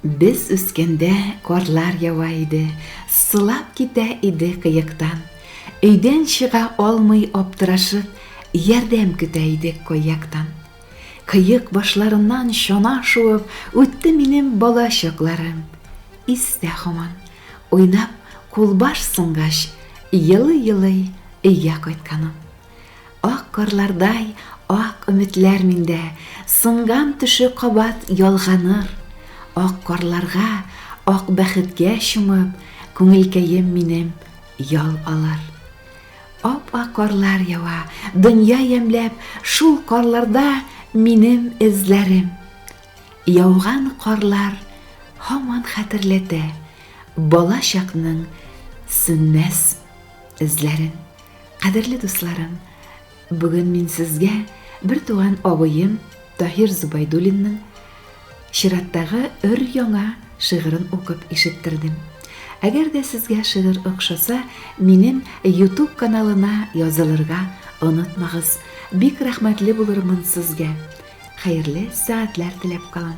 Без үскәндә карлар ява иде, Сылап китә иде кыектан. Өйдән чыга алмый аптырашып, Ярдәм көтә идек кайяктан. Кыек башларыннан чана шуып Үтте минем бала чакларым. Истә һаман, уйнап кулбаш сынгач, Елый-елый өйгә кайтканым. Ак карлардай ак өметләр миндә, Сынган төше кабат ялганыр. Ак карларга, ак бәхеткә чумып, Күңелкәем минем ял алыр. Ап-ак карлар ява, дөнья ямьләп, Шул карларда минем эзләрем. Яуган карлар һаман хәтерләтә Бала чакның сүнмәс эзләрен. Кадерле дусларым, бүген мин сезгә бертуган абыем Таһир Зубайдуллинның чираттагы өр-яңа шигырен укып ишеттердем. Әгәр дә сезгә шигырь охшаса, минем YouTube каналына язылырга онытмагыз. Бик рәхмәтле булырмын сезгә. Хәерле сәгатьләр теләп калам.